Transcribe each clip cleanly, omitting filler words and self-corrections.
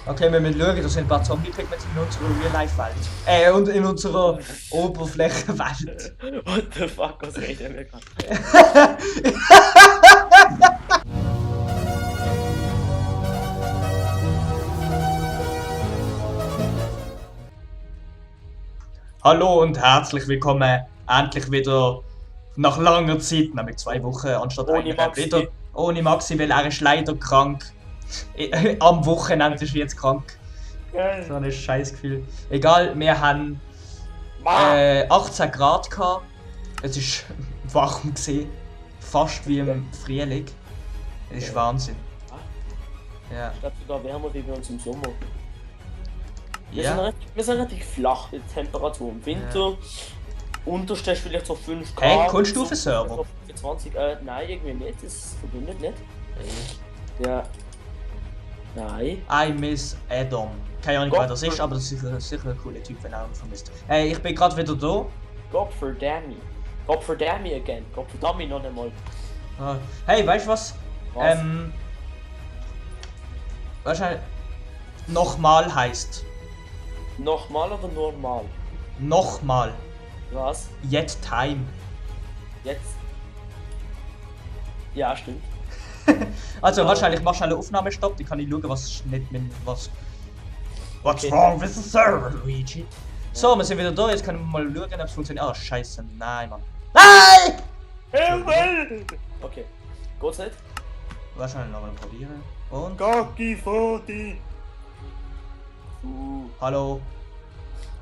Okay, wir müssen schauen, da sind ein paar Zombie-Pigments in unserer Real-Life-Welt. Und in unserer Oberflächenwelt. What the fuck, was reden wir gerade? Hallo und herzlich willkommen endlich wieder nach langer Zeit, nämlich 2 Wochen anstatt Ohne eineinhalb, Maxi. wieder ohne Maxi, weil er ist leider krank. Am Wochenende ist er jetzt krank. Geil. So ein Scheißgefühl. Egal, wir haben 18 Grad gehabt. Es ist warm gesehen, fast wie im Frühling. Es ist Wahnsinn. Ja. Ich glaube sogar wärmer wie bei uns im Sommer. Wir Ja. sind relativ flach mit Temperatur. Im Winter unterste ist vielleicht so 5 Grad. Hey, kannst du auf den Server? 20, nein, irgendwie nicht. Das verbindet nicht. Ja. Nein. I miss Adam. Keine Ahnung, wer das ist, aber das ist sicher ein cooler Typ, wenn er ihn vermisst. Hey, ich bin gerade wieder da. God verdamn me. God verdamn me again. God verdamn me noch einmal. Ah. Hey, weißt du was? Was? Wahrscheinlich nochmal heißt. Nochmal oder normal? Nochmal. Was? Yet time. Jetzt? Ja, stimmt. Also wahrscheinlich machst du einen Aufnahmestopp, dann kann ich schauen, was nicht mit was. What's Okay. wrong with the server, Luigi? So, wir sind wieder da, jetzt können wir mal schauen, ob es funktioniert. Ah, scheiße, nein, Mann. Nein! Hilfe! Okay. Geht's nicht? Wahrscheinlich nochmal probieren. Und? Gocki Foti! Hallo?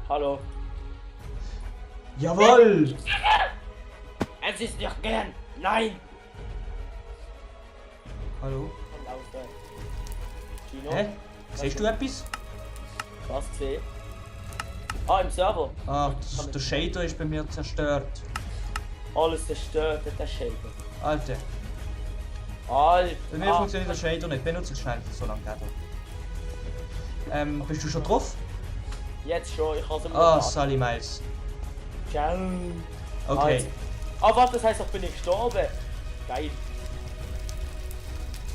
Hallo. Jawohl! Es ist nicht gern! Nein! Hallo? Gino? Hä? Siehst du etwas? Was gesehen? Ah, im Server. Ah, der Shader ist bei mir zerstört. Alles zerstört, der Shader. Alter, Alter. bei mir funktioniert der Shader nicht. Benutze es schnell, so lange geht er. Bist du schon drauf? Jetzt schon, ich hab's im Ah, Sally Miles. Ciao. Okay. Ah, was, das heisst, ich bin nicht gestorben. Geil.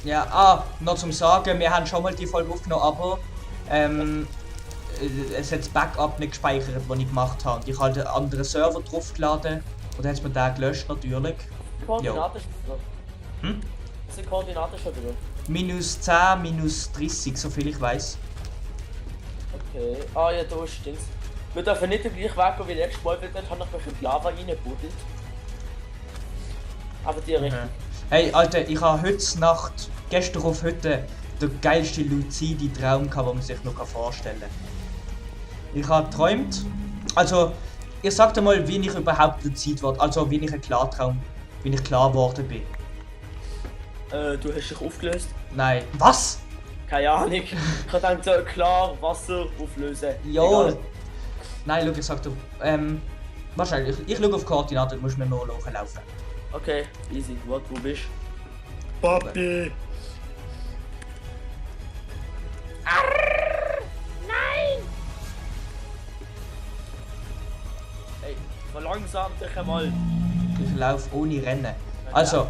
Ja, noch zum Sagen, wir haben schon mal die Folge aufgenommen, aber es hat das Backup nicht gespeichert, das ich gemacht habe. Ich habe einen anderen Server draufgeladen und dann hat es mir den gelöscht natürlich. Die Koordinaten schon wieder. Hm? Das sind Koordinaten schon wieder. Minus 10, minus 30, soviel ich weiß. Okay. Ah ja, da ist Dings. Wir dürfen nicht den gleichen Weg gehen wie letztes Mal, weil dann habe ich bestimmt Lava reingebuddelt. Aber die Richtung. Hey Alter, ich habe heute Nacht, gestern auf heute, den geilsten luzide Traum gehabt, den man sich noch vorstellen kann. Ich habe geträumt, also ich sag dir mal, wie ich überhaupt luzid wurde, also wie ich ein Klartraum, wie ich klar geworden bin. Du hast dich aufgelöst? Nein. Was? Keine Ahnung. Ich habe gedacht, so klar Wasser auflösen. Jo. Egal. Nein, schau, ich sag dir, wahrscheinlich, ich schaue auf Koordinaten, du musst mir nur laufen. Okay, easy. Wo bist du? Papi! Hey, verlangsam dich einmal. Ich laufe ohne Rennen. Also,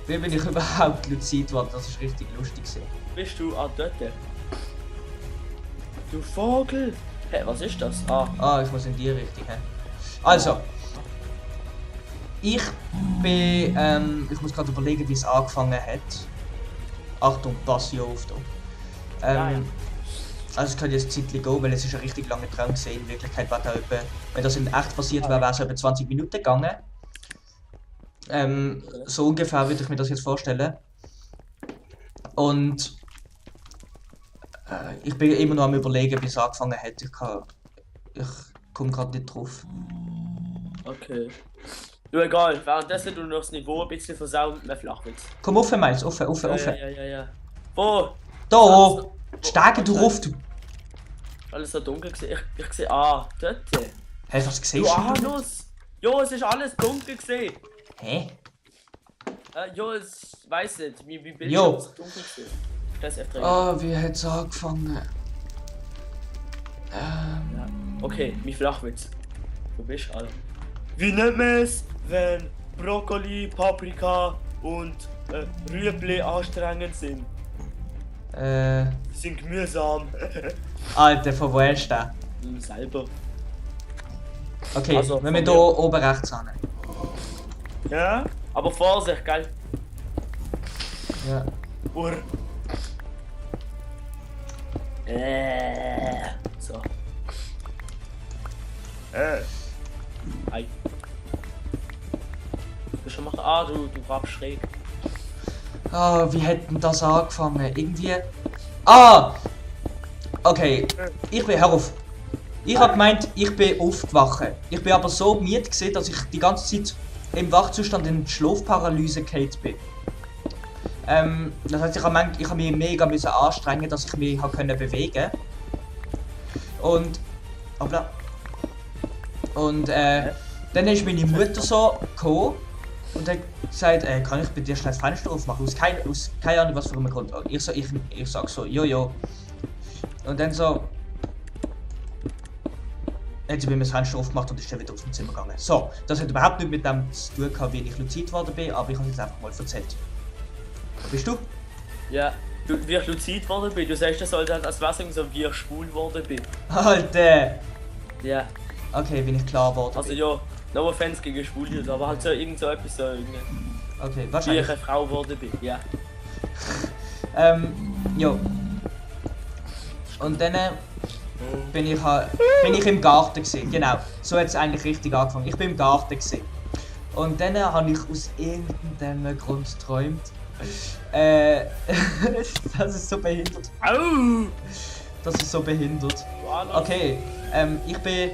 wie bin ich überhaupt luzid geworden? Das ist richtig lustig gewesen. Bist du dort? Du Vogel! Hä, was ist das? Ah, Ah, ich muss in die Richtung. He? Also, ich bin, ich muss gerade überlegen, wie es angefangen hat. Achtung, pass hier auf da. Ja, ja. Also es kann jetzt Zeit gehen, weil es ist ein richtig langer Traum gesehen. In Wirklichkeit war da etwa, wenn das in echt passiert wäre, wäre es etwa 20 Minuten gegangen. So ungefähr würde ich mir das jetzt vorstellen. Und ich bin immer noch am überlegen, wie es angefangen hat. Ich komme gerade nicht drauf. okay. Du, egal. Währenddessen du noch das Niveau ein bisschen versauen mit einem Flachwitz. Komm auf, Miles, auf. Ja. Wo? Da! Steige du rauf, du! Alles so dunkel gesehen. Ich sehe. Ah, dort. Hey, was Du siehst du? Anus! Jo, es ist alles dunkel gesehen. Hä? Jo, es weiß nicht. Wie Bildschirm Jo. ist dunkel gesehen. Das ist F3. Ah, wie hat's angefangen? Ja. Okay, mein Flachwitz. Wo bist du, Alter? Wie nennt man es, wenn Brokkoli, Paprika und Rüebli anstrengend sind? Die sind mühsam. Alter, von wo ist der? Selber. Okay, Also, wenn wir von hier mir. oben rechts haben. Ja? Aber Vorsicht, gell? Ja. Ur. So. Hi. Du schon machen. Ah, du grabst schräg. Ah, wie hat denn das angefangen? Irgendwie. Ah! Okay, hör auf. Ich hab gemeint, ich bin aufgewacht. Ich bin aber so müde gewesen, dass ich die ganze Zeit im Wachzustand in die Schlafparalyse gefallen bin. Das heißt, ich hab mich mega müssen anstrengen, dass ich mich bewegen konnte. Und. Hoppla. Und dann ist meine Mutter so gekommen und hat gesagt, kann ich bei dir schnell das Fenster aufmachen? Aus keine Ahnung was für einem Grund. Und ich sag so, jojo. Und dann so. Hat sie bei mir das Fenster aufgemacht und ist dann wieder aus dem Zimmer gegangen. So, das hat überhaupt nicht mit dem zu tun gehabt, wie ich luzid geworden bin, aber ich habe es jetzt einfach mal erzählt. Bist du? Ja. Wie ich luzid geworden bin. Du sagst das so, als wär's so, wie ich schwul geworden bin. Alter! Ja. Okay, bin ich klar geworden. Also ja, no offense gegen Schwule, aber halt so irgend so etwas so irgendwie. Okay, Wie ich wahrscheinlich. eine Frau geworden bin. Ja. Jo. Und dann bin ich im Garten gewesen. Genau, so hat es eigentlich richtig angefangen. Ich bin im Garten gewesen. Und dann habe ich aus irgendeinem Grund geträumt. Das ist so behindert. Au! Das ist so behindert. Wow, Okay, ich bin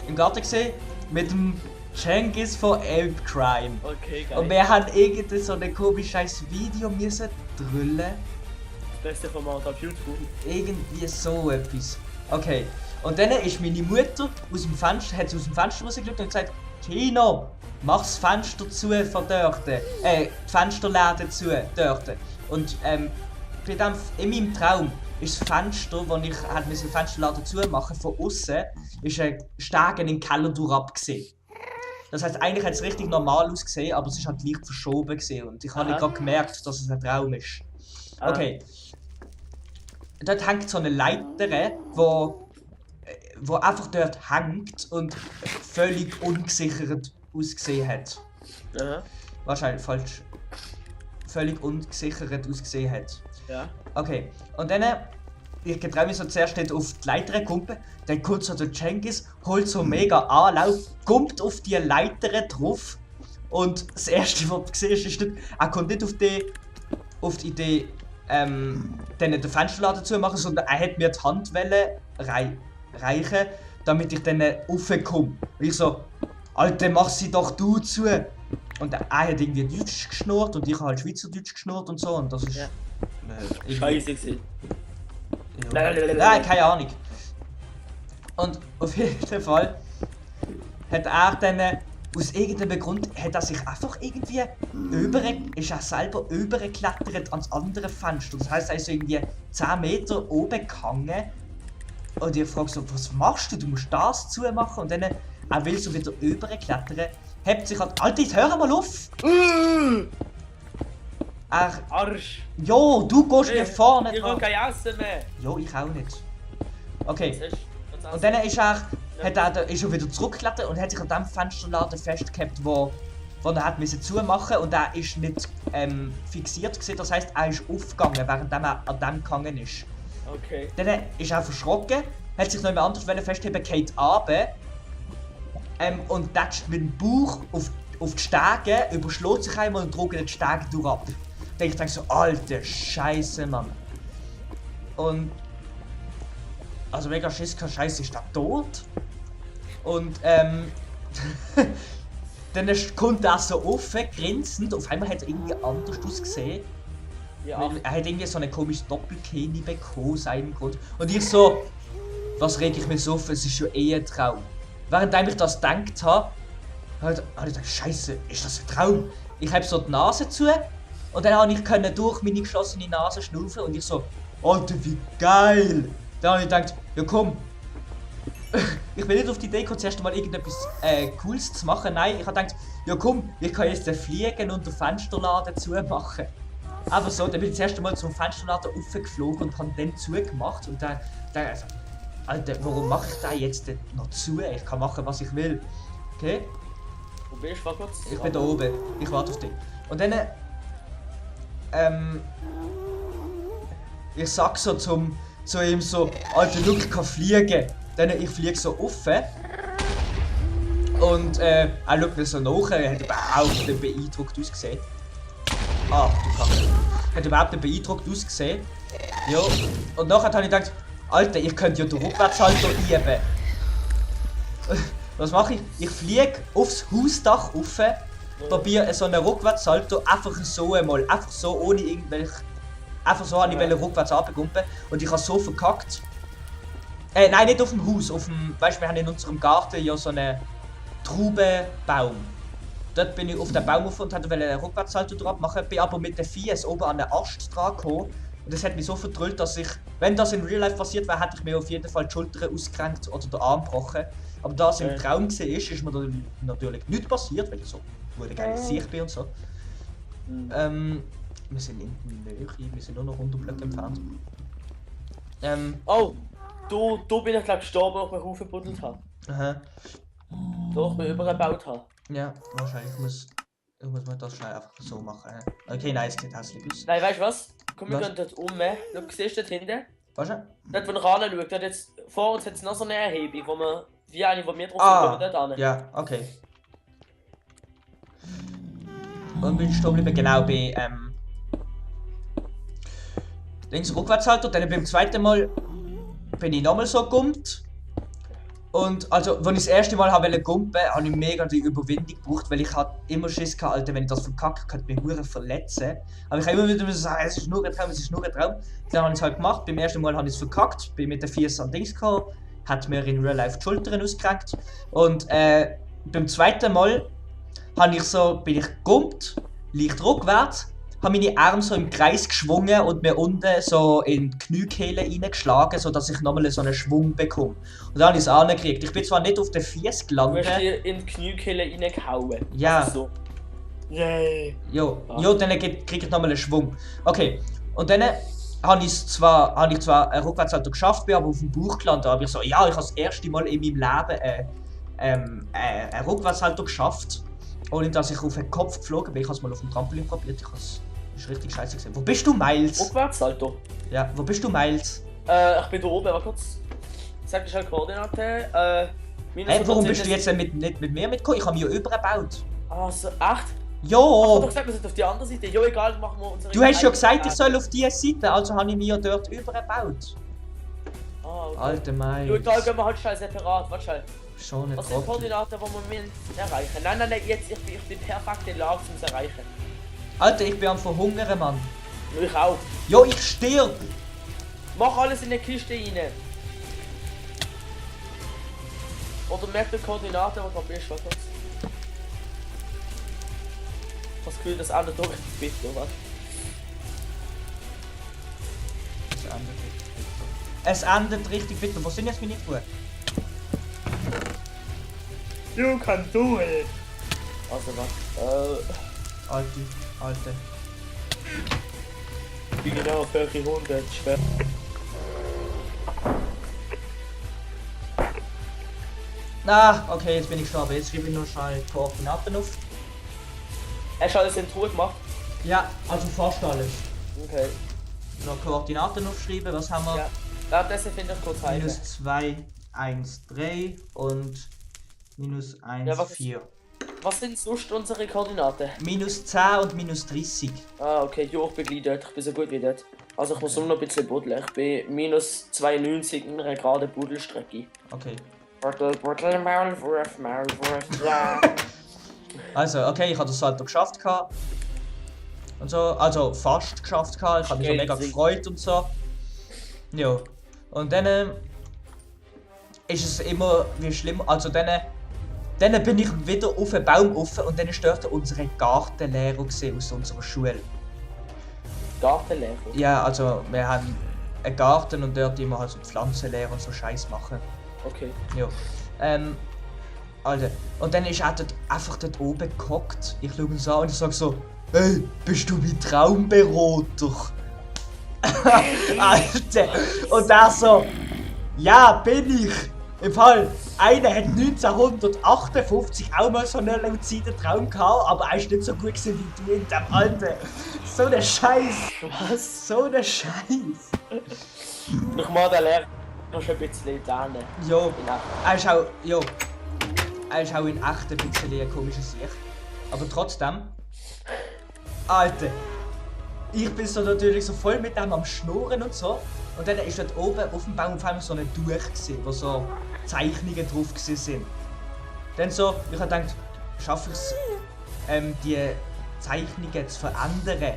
im Garten gewesen mit dem Cengiz von Ape Crime. Okay, geil. Und wir haben irgendwie so ein komisches scheiß Video müssen drüllen. Das beste Format auf YouTube. Irgendwie so etwas. Okay. Und dann ist meine Mutter aus dem Fenster rausgeschaut und gesagt, Tino, mach das Fenster zu von dort. Die Fensterläden zu dort. Und bei dem, in meinem Traum ist das Fenster, wo ich den Fensterladen zumachen von außen, ist ein Steg in den Keller durchab gesehen. Das heißt, eigentlich hat es richtig normal ausgesehen, aber es ist halt leicht verschoben gesehen und ich habe nicht gerade gemerkt, dass es ein Traum ist. Okay. Dort hängt so eine Leiter, wo einfach dort hängt und völlig ungesichert ausgesehen hat. Aha. Wahrscheinlich falsch. Völlig ungesichert ausgesehen hat. Ja. Okay, und dann, ich getraue mich so zuerst nicht auf die Leiter kumpen, dann kommt so der Cengiz, holt so mega Anlauf, kommt auf die Leiter drauf und das erste, was du siehst, ist nicht, er kommt nicht auf die Idee, dann den Fensterladen zu machen, sondern er hat mir die Handwelle reichen, damit ich dann raufkomme. Und ich so, Alter, mach sie doch du zu! Und er hat irgendwie Deutsch geschnurrt und ich habe halt Schweizerdeutsch geschnurrt und so und das ist... Ja. irgendwie- Scheiße gewesen. Ja. Nein, keine Ahnung. Und auf jeden Fall hat er dann aus irgendeinem Grund hat er sich einfach irgendwie ist er selber übergeklettert ans andere Fenster. Das heisst, er ist so irgendwie 10 Meter oben gehangen. Und ich frage so, was machst du? Du musst das zumachen. Und dann er will so wieder überklettern, hebt sich halt. Alter, jetzt hör mal auf! Arsch! Jo, du gehst hier vorne Ich will dran. kein Essen mehr! Jo, ich auch nicht. Okay. Was Und dann ist ist er wieder zurückgeklettert und hat sich an dem Fensterladen festgehabt, wo er hat müssen zumachen und er ist nicht fixiert gewesen. Das heisst, er ist aufgegangen, während er an dem gegangen ist. Okay. Dann ist er verschrocken, hat sich noch jemand anderes festheben, geht runter und tätscht mit dem Bauch auf die Stege, überschlägt sich einmal und droht den Steg durchab. Dann ich denke so, alter Scheiße, Mann. Und also mega Schiss, kein Scheiß, ist der tot? Und dann kommt er so offen, grinsend, auf einmal hat er irgendwie anders ausgesehen. Ja. Weil er hat irgendwie so eine komische Doppelkehne bekommen, aus einem Grund. Und ich so, was reg ich mich so auf, es ist schon eh ein Traum. Während ich das gedacht habe, habe ich gedacht, Scheiße, ist das ein Traum? Ich habe so die Nase zu und dann konnte ich durch meine geschlossene Nase schnaufen und ich so, Alter, wie geil! Dann habe ich gedacht, ja komm, ich bin nicht auf die Idee gekommen, zuerst mal irgendetwas Cooles zu machen. Nein, ich habe gedacht, ja komm, ich kann jetzt fliegen und den Fensterladen zumachen. einfach so, dann bin ich das erste Mal zum Fensterladen raufgeflogen und habe dann zugemacht und dann also, Alter, warum mache ich da jetzt denn noch zu? Ich kann machen, was ich will. Okay? Wo bist du? Warte kurz. Ich bin da oben. Ich warte auf dich. Und dann ich sag so zu ihm so, Alter, schau, ich kann fliegen. Dann ich fliege so rauf. Und er schaut mir so nach, er hat überhaupt nicht beeindruckt ausgesehen. Ah, du Kacke. Hat überhaupt nicht beeindruckt ausgesehen. Ja. Und nachher habe ich gedacht, Alter, ich könnte ja den Rückwärtssalto üben. Was mache ich? Ich fliege aufs Hausdach rauf, probiere so einen Rückwärtssalto einfach so einmal, einfach so ohne irgendwelche. Einfach so habe ich rückwärts runtergumpen und ich habe so verkackt. Nein, nicht auf dem Haus, auf dem. Weißt du, wir haben in unserem Garten ja so einen Traubenbaum. Dort bin ich auf den Baum rauf und wollte einen Rückwärtssalto drauf machen, bin aber mit den Fies oben an den Ast dran gekommen. Und das hat mich so verdrüllt, dass ich, wenn das in Real Life passiert wäre, hätte ich mir auf jeden Fall die Schulter ausgerenkt oder den Arm gebrochen. Aber da es im Traum war, ist mir natürlich nichts passiert, weil ich so eine geile Sicht bin und so. Wir sind in der Nähe, wir sind nur noch 100 Blöcke entfernt. Oh, du bin ich glaube gestorben, als ich mich aufgebuddelt habe. Aha. Da ich mich übergebaut habe. Ja, wahrscheinlich muss man das schnell einfach so machen. Okay, nein, es sieht hässlich aus. Nein, weißt du was? Komm, wir Was? gehen dort um. Schau, siehst du dort hinten? Was denn? Dort, wo ich anschaue, dort jetzt, vor uns hat es noch so eine Erhebung, wo wir, wie eine, wo wir drauf Ah, sind, dort hin. ja, okay. Und bin ich stehen geblieben, genau bei, links Rückwärtshalter, dann beim zweiten Mal bin ich nochmal so gumpt. Und also, als ich das erste Mal habe gumpen, habe ich mega die Überwindung gebraucht, weil ich halt immer Schiss hatte, Alter, wenn ich das verkacke, könnte mich hure verletzen. Aber ich habe immer wieder sagen, es ist nur ein Traum, es ist nur ein Traum. Dann habe ich es halt gemacht. Beim ersten Mal habe ich es verkackt, bin mit den Fies an Dings gekommen, hat mir in Real Life die Schultern ausgerenkt. Und beim zweiten Mal bin ich gumpt, leicht rückwärts, habe meine Arme so im Kreis geschwungen und mir unten so in die Kniekehle reingeschlagen, sodass ich nochmal so einen Schwung bekomme. Und dann habe ich es angekriegt. Ich bin zwar nicht auf den Fies Du hast gelandet. dir in die Kniekehle reingehauen. Ja. Also so. Yay. Jo, dann kriege ich nochmal einen Schwung. Okay, und dann habe ich zwar einen Rückwärtssalto geschafft, bin aber auf dem Bauch gelandet. Da habe ich so, ja, ich habe das erste Mal in meinem Leben einen Rückwärtssalto geschafft. Ohne dass ich auf den Kopf geflogen bin. Ich habe es mal auf dem Trampolin probiert. Das ist richtig scheiße gesehen. Wo bist du, Miles? Rückwärtssalto. Ja, wo bist du, Miles? Ich bin da oben, warte kurz. Sag dir schnell Koordinaten. Hey, warum bist du jetzt nicht mit mir mitgekommen? Ich habe mich ja übergebaut. Ah, so, echt? Ach, du hast Jo! doch gesagt, wir sind auf die andere Seite. Jo, egal, machen wir unsere... Du hast ja gesagt, ich soll auf diese Seite, also habe ich mich ja dort übergebaut. Ah, okay. Alter Jo, Miles. egal, gehen wir halt schnell separat. Warte schnell. Schon nicht Was sind die Koordinaten, die wir erreichen? Nein, jetzt, ich bin perfekt in der Lage, um es zu erreichen. Alter, ich bin am Verhungern, Mann. Ich auch. Jo, ich stirb! Mach alles in die Kiste rein. Oder merk die Koordinaten, wo du bist, warte kurz. Ich habe das Gefühl, das endet doch richtig bitter, was? Es endet richtig bitter. Wo sind jetzt meine Truhe? You can do it. Also was? Alte. Ich bin genau auf welche 100 schwer. Okay, jetzt bin ich gestorben. Jetzt schreibe ich nur schnell die Koordinaten auf. Hast du alles in Truhe gemacht? Ja, also fast alles. Okay. Noch Koordinaten aufschreiben. Was haben wir? Ja. Währenddessen finde ich kurz heim. Minus 2, 1, 3 und minus 1, Ja, was- 4. Was sind sonst unsere Koordinaten? Minus 10 und minus 30. Ah, okay, jo, ich bin gleich dort. Ich bin so gut wie dort. Also ich muss nur noch ein bisschen buddeln. Ich bin minus 92 in einer geraden Buddelstrecke. Okay. Buddel, Maulwurf, ja. Also, okay, ich habe das Salto geschafft. Und so, also fast geschafft. Ich habe mich so mega gefreut und so. Ja. Und dann ist es immer wie schlimm. Also dann bin ich wieder auf den Baum rauf und dann ist dort unsere Gartenlehrer gesehen aus unserer Schule. Gartenlehrer? Ja, also wir haben einen Garten und dort immer halt so Pflanzenlehre und so Scheiß machen. Okay. Ja. Alter. Und dann ist er dort einfach dort oben gehockt. Ich schaue ihn so an und ich sage so, Hey, bist du mein Traumberater? Alter! Und er so, ja, bin ich! Im Fall, einer hat 1958 auch mal so einen luziden Traum gehabt, aber er ist nicht so gut gewesen wie du in dem Alter. So ein Scheiß! Was? So ein Scheiß! Nochmal, der Lehrer ist ein bisschen lernen. Jo, In echt. er ist auch, jo, er ist auch in echt ein bisschen ein komisches Sicht. Aber trotzdem, Alter, ich bin so natürlich so voll mit dem am Schnurren und so. Und dann ist dort oben auf dem Baum auf einmal so ein Tuch gewesen, wo so Zeichnungen drauf gewesen sind. Dann so, ich habe gedacht, schaffe ich es, die Zeichnungen zu verändern.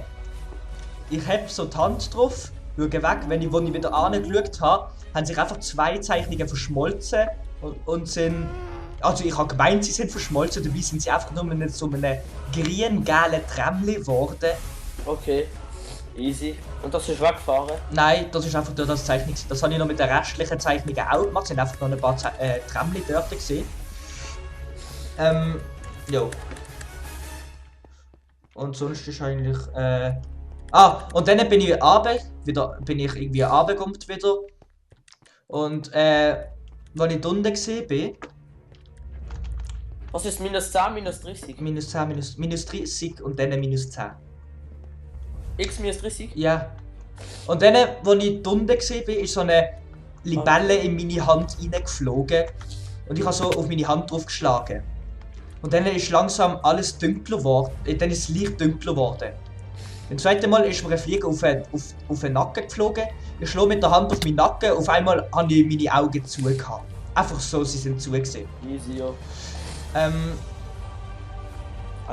Ich habe so die Hand drauf, schaue weg, wo ich wieder angeschaut habe, haben sich einfach 2 Zeichnungen verschmolzen und sind... Also ich habe gemeint, sie sind verschmolzen, dabei sind sie einfach nur mit so einem grün-gelben Trämmchen geworden. Okay. Easy. Und das ist weggefahren? Nein, das ist einfach nur das Zeichnung. Das habe ich noch mit den restlichen Zeichnungen auch gemacht. Es sind einfach noch ein paar Trämmchen dort gesehen. Jo. Und sonst ist eigentlich. Und dann bin ich irgendwie runtergekommen wieder. Und als ich unten gesehen bin, Was ist minus 10, minus 30? minus 10, minus 30 und dann minus 10. X minus 30? Ja. Und dann, als ich unten gesehen bin, ist so eine Libelle in meine Hand reingeflogen. Und ich habe so auf meine Hand drauf geschlagen. Und dann ist langsam alles dunkler geworden. Dann ist das Licht dunkler geworden. Beim zweiten Mal ist mir ein Flieger auf den Nacken geflogen. Ich schlug mit der Hand auf meinen Nacken. Auf einmal habe ich meine Augen zu gehabt. Einfach so, sie sind zugesehen. Easy, ja.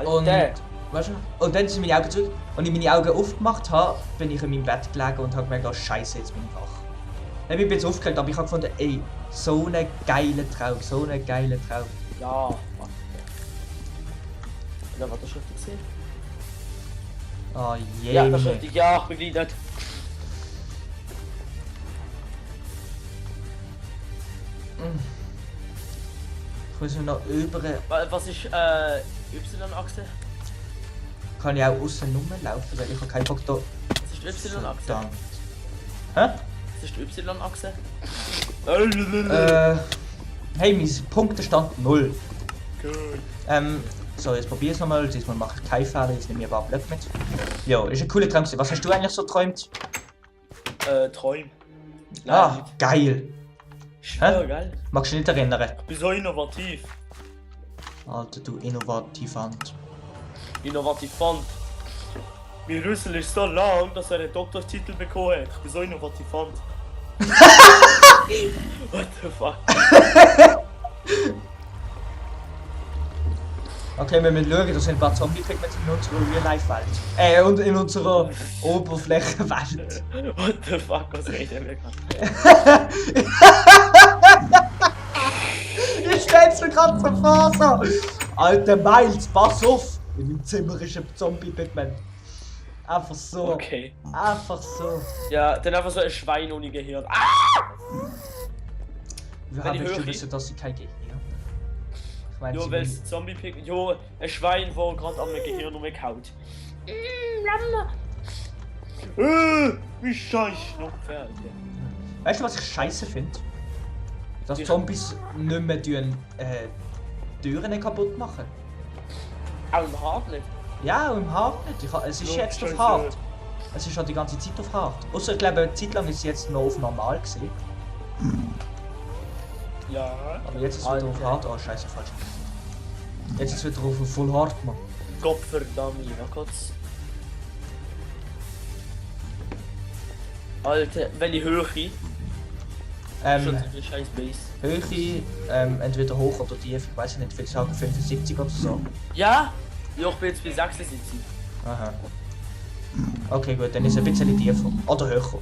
Und, Alter. weißt du, und dann sind meine Augen zu. Und ich meine Augen aufgemacht habe, bin ich in meinem Bett gelegen und habe gemerkt, oh Scheiße, jetzt bin ich wach. Dann bin ich ein bisschen aufgeregt, aber ich habe gefunden, ey, so ein geiler Traum, so ein geiler Traum. Ja, fuck. Ja, war das schon richtig gesehen? Oh je. Ja, das ist richtig. Ja, begleitet. Ich muss noch über. Was ist Y-Achse? Kann ich auch außen rumlaufen, weil ich habe keinen Bock da. Was ist die Y-Achse? Verdammt. Hä? Was ist die Y-Achse? Hey, mein Punktestand 0. Gut. So, jetzt probier es nochmal. Diesmal mache ich keinen Fehler, jetzt nehme ich aber Blöcke mit. Jo, ist ein cooler Traum. Was hast du eigentlich so geträumt? Träum. Ah, geil. Schwer, geil. Magst du dich nicht erinnern? Ich bin so innovativ. Alter, du Innovativant. Innovativ fand. Mein Rüssel ist so lang, dass er einen Doktortitel bekommen hat. Ich bin so innovativ. What the fuck? Okay, wir müssen schauen, da sind ein paar Zombie-Pigmente in unserer Real-Life-Welt. Und in unserer Oberflächenwelt. What the fuck, was reden wir gerade? Ich stell's mir gerade so vor, so. Alter Miles, pass auf! In meinem Zimmer ist ein Zombie-Pigment. Einfach so. Okay. Einfach so. Ja, dann einfach so ein Schwein ohne Gehirn. Wie Wenn ich willst du höre- wissen, dass ich kein Gehirn habe? Ich meine, Jo, sie weil will- es Zombie-Pick. Jo, ein Schwein, wo gerade an meinem Gehirn rumgehaut. Wie scheiße. Fertig. Weißt du, was ich scheiße finde? Dass Ja. Zombies nicht mehr Türen kaputt machen. Auch im Hart nicht. Ja, im Hart nicht. Es ist Ja, jetzt auf scheiße. hart. Es ist schon die ganze Zeit auf hart. Außer ich glaube, eine Zeit lang ist es jetzt noch auf normal gesehen. Ja. Aber jetzt ist es wieder auf Alter. hart. Oh scheiße, falsch. Jetzt ist es wieder auf Full Hard, Mann. Gottverdammt, was kurz. Alter, welche Höhe? Schon ziemlich scheiß Base. Höhe, entweder hoch oder tief. Ich weiß nicht, vielleicht sagen 75 oder so. Ja? Ja, ich bin jetzt bei 76. Aha. Okay, gut, dann ist es ein bisschen tiefer. Oder höher.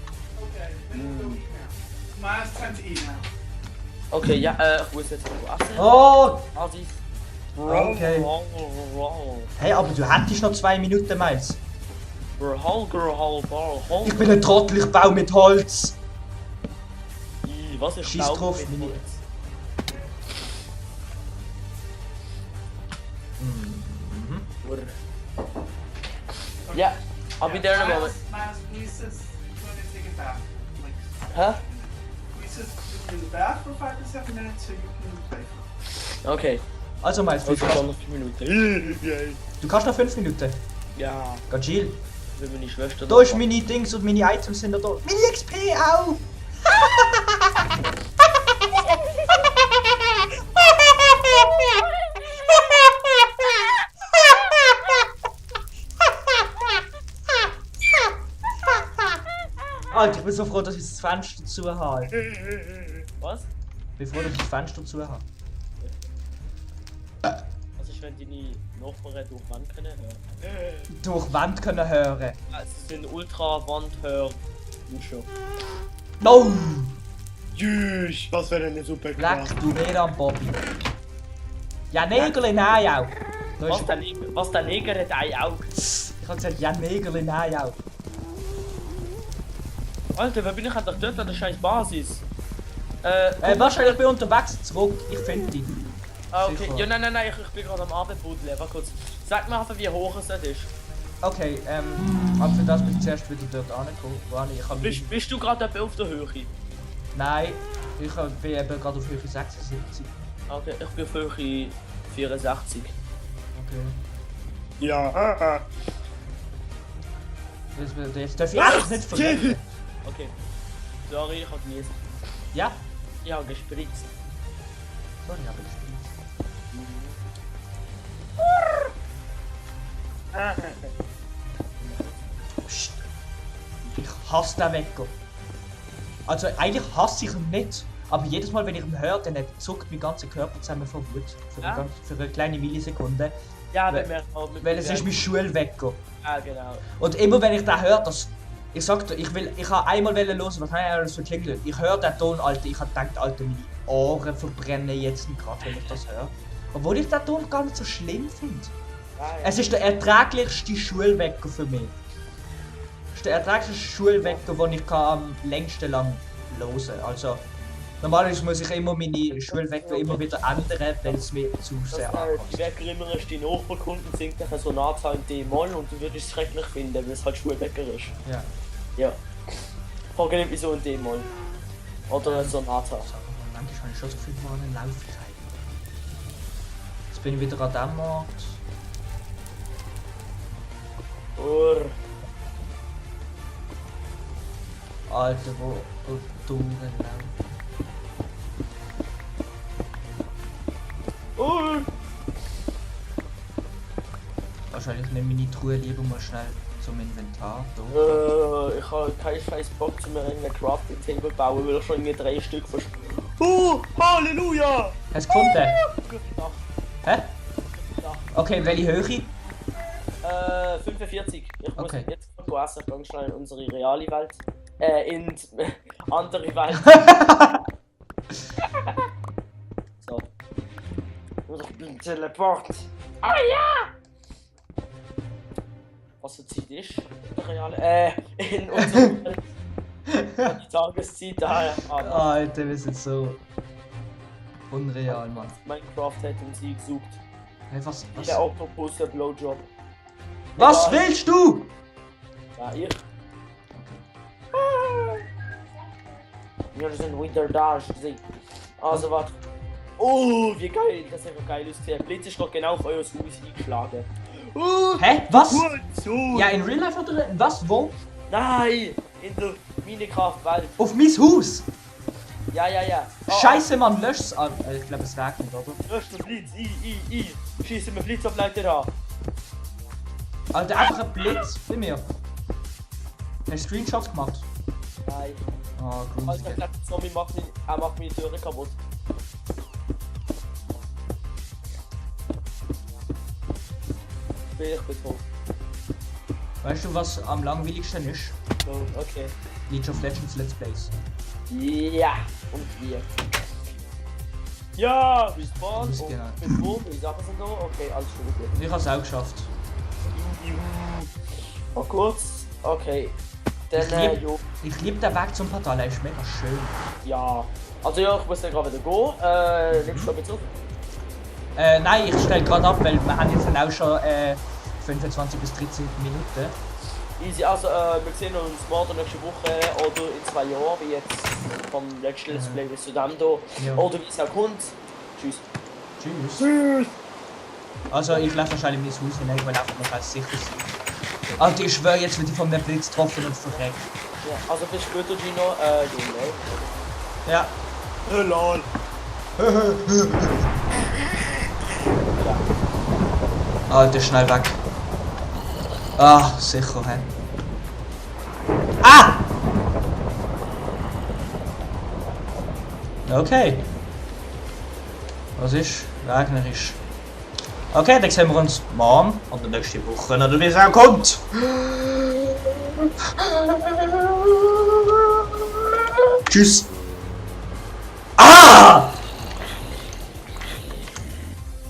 Okay, ja, ich muss jetzt noch essen. Oh! Asis. Okay. Hey, aber du hättest noch 2 Minuten, Miles. Ich bin ein Trottel, ich baue mit Holz. Was ist Schieß Staub drauf, mit meine- Holz? Mhm. Brr. Ja, I'll be there in a moment. Miles, Lisa's going to take a bath. Like, Hä? Lisa's in the bath for 5 to 7 minutes, so you can play for Okay. Also Miles, wie Also viel schon noch 4 Minuten. du kannst noch 5 Minuten. Ja, Ganz chill. wenn meine Schwester Da ist meine Dings und meine Items sind da. Meine XP auch! Alter, ich bin so froh, dass ich das Fenster zu habe. Was? Ich bin froh, dass ich das Fenster zu habe. Was ist, wenn deine Nachbarn durch Wand können hören? Durch Wand können hören. Es sind Ultra-Wandhör. Schon. No! Tschüss, was wäre eine super Leck du mir am Bobby. Ja, Nägel in Eiau. Was der Neger hat ein Auge. Ich hab gesagt, ja, Nägel in Eiau. Alter, wer bin ich eigentlich dort an der scheiß Basis? Wahrscheinlich bin ich unterwegs zurück. Ich finde dich. Ah, okay. sicher. Ja, nein, ich bin gerade am Abendbuddeln. Warte kurz. Sag mir einfach, wie hoch es dort ist. Okay, aber für das muss ich zuerst wieder dort ankommen. Ich kann Bist du gerade etwa auf der Höhe? Nein, ich bin eben gerade auf Höhe 76. Okay, ich bin auf Höhe 64. Okay. Ja, Jetzt darf ich einfach nicht vergessen. Okay. Sorry, ich hab genießt. Ja? Ich hab gespritzt. Sorry, aber das Psst. Ich hasse den Wecker. Also eigentlich hasse ich ihn nicht. Aber jedes Mal, wenn ich ihn höre, dann zuckt mein ganzer Körper zusammen vor Wut. Für eine kleine Millisekunde. Ja, Weil- wenn wir auch mit Weil es ist mein Schulwecker. Ja, genau. Und immer wenn ich den höre, ich sag dir, ich habe einmal hören, was habe ich alles für klingelt. Ich höre den Ton, Alter, ich habe gedacht, Alter, meine Ohren verbrennen jetzt gerade, wenn ich das höre. Obwohl ich den Ton gar nicht so schlimm finde. Es ist der erträglichste Schulwecker für mich. Es ist der erträglichste Schulwecker, den ich am längsten lang hören kann. Also, normalerweise muss ich immer meine Schulwecker immer wieder ändern, weil es mir zu sehr Die ankommt. Wecker ist, die Nachbarkunden singt nachher so Sonata in D-Moll und du würdest es schrecklich finden, weil es halt Schulwecker ist. Ja. Ja. Frage nicht, wieso in D-Moll. Oder eine Sonata. Manchmal habe ich schon so viel Mal eine Laufzeit. Jetzt bin ich wieder an dem Ort. Alter, wo durchlaufen. Wahrscheinlich nehme ich meine Truhe lieber mal schnell zum Inventar. Da. Ich habe keinen scheiß Bock zu mir irgendein Crafting Table bauen, weil ich schon irgendwie 3 Stück Halleluja! Hast du gefunden? Ja. Hä? Okay, welche Höhe? 45. Ich muss Okay. jetzt noch essen, ich gehe schnell in unsere reale Welt. In die andere Welt. So. Und ich bin Teleport. Ah ja! Was für Zeit ist? Die reale? In unserer Welt. Die Tageszeit daher. Alter, wir sind so unreal, Mann. Minecraft hat uns gesucht. Hey, Der Octopus, der Blowjob. Was Egal. willst du? Ja, ich. Wir sind Winter Dash gesehen. Also warte. Oh, wie geil. Das sieht doch geil aus. Der Blitz ist doch genau auf euer Haus eingeschlagen. Hä? Was? Gut, so! Ja, in Real Life oder? Was? Wo? Nein! In der Minecraft-Welt. Auf mein Haus? Ja. Oh, Scheiße, Mann, lösch's an. Ich glaube, es regnet, oder? Löscht den Blitz. Schießen wir Blitzableiter an. Alter, einfach ein Blitz bei mir. Hast du Screenshots gemacht? Nein. Oh, gruselig. Alter, der Zombie macht meine Türe kaputt. Ich bin tot. Weißt du, was am langweiligsten ist? Oh, okay. League of Legends Let's Plays. Ja, und wir. Ja, Respawn. Das ist Und genau. mit wo? Wie Sachen sind da? Okay, alles schon gut. Ich habe es auch geschafft. Oh, kurz. Okay. Dann, jo. Ich liebe den Weg zum Portal, er ist mega schön. Ja. Also ja, ich muss dann gerade wieder gehen. Nimmst du bitte auf? Nein, ich stelle gerade ab, weil wir haben jetzt auch schon 25 bis 13 Minuten. Easy, also wir sehen uns morgen nächste Woche oder in 2 Jahren, wie jetzt vom letzten Let's Play bis zu dem hier. Ja. Oder wie es auch kommt. Tschüss. Tschüss. Also ich lasse wahrscheinlich mein Haus hinein, weil einfach noch ganz sicher sind. Alter, ich schwöre, jetzt wird ich von der Blitz getroffen und verreckt. Ja, also bis später, Gino. Junge. Ja. Lol. Alter, schnell weg. Ah, sicher, hä? Ah! Okay. Was ist? Regnerisch. Okay, dann sehen wir uns morgen oder nächste Woche oder wie es auch kommt. Tschüss. Ah!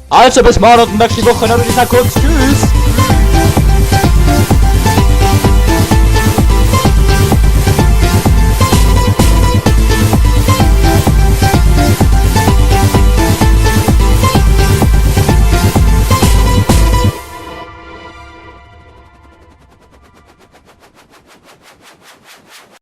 Also bis morgen oder nächste Woche oder wie es auch kommt. Tschüss.